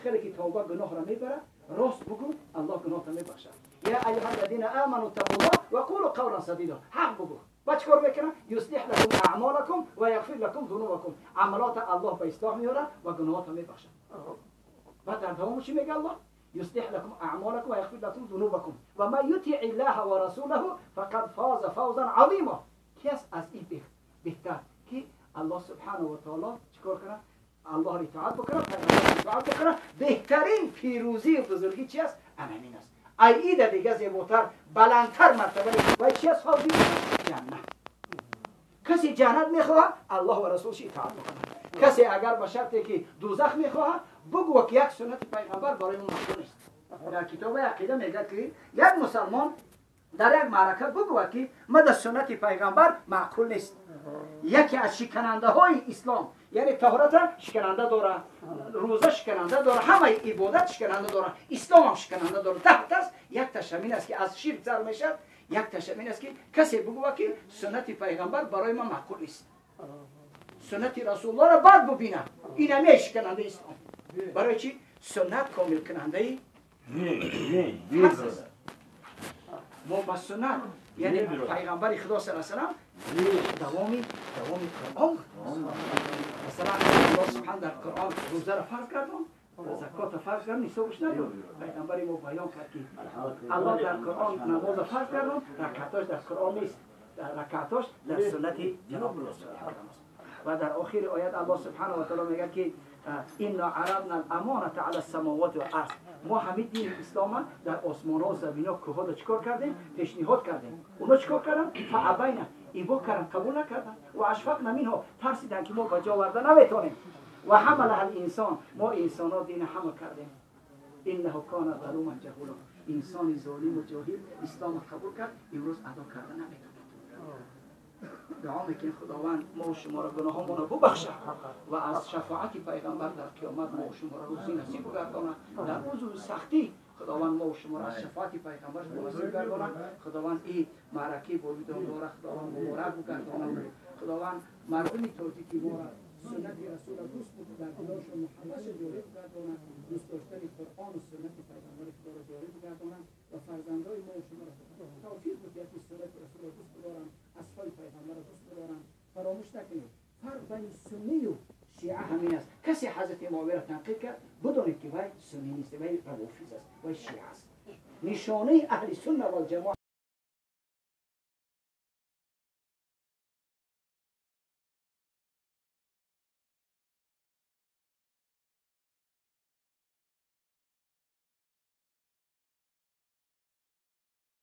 چخیلی که توبه گناه را میبره راست بگو الله گناه را میبخشه. یا ایها الذین آمنوا اتقوا الله وقولوا قولا سدیدا. حق بگو. با چیکار میکنه؟ یصلح لكم اعمالکم و یغفر لكم ذنوبکم. عملات الله به اصلاح میاره و گناهات میبخشه. بعد در دوام چی میگه الله؟ يصلح لكم اعمالكم ويغفر لكم ذنوبكم وما يطع الله ورسوله فقد فاز فوزا عظیما. کس از این بهتر که الله سبحانه و تعالی چیکار کنه؟ الله را اطاعت بکنه، پیغمبر اطاعت بکنه. بهترین پیروزی و بزرگی چی است؟ همین است. ای ایده دیگه زیباتر بلندتر مرتبه و چی است؟ فوزی جنت. کسی جنت میخواد الله و رسولش اطاعت بکنه. کسی اگر به شرطی که دوزخ میخواد بگو که یک سنت پیغمبر برای ما مقبول نیست. در کتاب عقیده میگه که یک مسلمان در یک معرکه بگو که ما در سنت پیغمبر معقول نیست. یکی از شکننده های اسلام، یعنی طهارت شکننده داره، روزه شکننده داره، همه عبادت شکننده داره، اسلام هم شکننده داره. ده تاست، یک تاش همین است که از شرک سر میشد، یک تاش همین است که کسی بگو که سنت پیغمبر برای ما معقول نیست. سنت رسول الله را بعد ببینه، این همه شکننده اسلام. برای چی؟ سنت کامل کننده است. ما با سنت یعنی پیغمبر خدا صلی الله علیه و سلم دوامی قرآن. مثلا الله سبحانه در قرآن روزه را فرض کردن، زکات فرض کردن، حسابش نداد. پیغمبر ما بیان کرد که الله در قرآن نماز فرض کردن، رکعتاش در قرآن نیست، رکعتاش در سنت جناب رسول اکرم است. و در آخر آیت الله سبحانه و تعالی میگه که انا عرضنا الامانه علی السماوات والارض. ما همه دین اسلام در آسمان ها و زمین ها کوه ها چیکار کردیم؟ پیشنهاد کردیم. اونا چیکار کردن؟ فابینا، ایبا کردن، قبول نکردن. و اشفقنا منها، ترسیدن که ما به جا آورده نمیتونیم. و حملها الانسان، ما انسان ها دین حمل کردیم. انه کان ظلوما جهولا. انسان ظالم و جاهل اسلام قبول کرد، امروز ادا کرده نمیتونه. دعا میکنیم خداوند ما و شما را گناهامون را ببخشه و از شفاعت پیغمبر در قیامت ما و شما را روزی نصیب بگردانه. در روز سختی خداوند ما و شما را از شفاعت پیغمبر نصیب گردانه. خداوند این معرکه با ویدان را خداوند مبارک بگردانه. خداوند مردم تاجیکی ما را سنت رسول را دوست در دلشون محبت جاری بگردانه. دوست داشتن قرآن و سنت پیغمبر خدا را جاری بگردانه و فرزندای ما و شما را توفیق بده که سنت رسول را دوست بدارن، اصحاب پیغمبر را دوست بدارن. فراموش نکنید فرق بین سنی و شیعه همین است. کسی حضرت معاویه را تنقید کرد بدونید که وی سنی نیست، وی روافض است، وی شیعه است. نشانه اهل سنت و الجماعه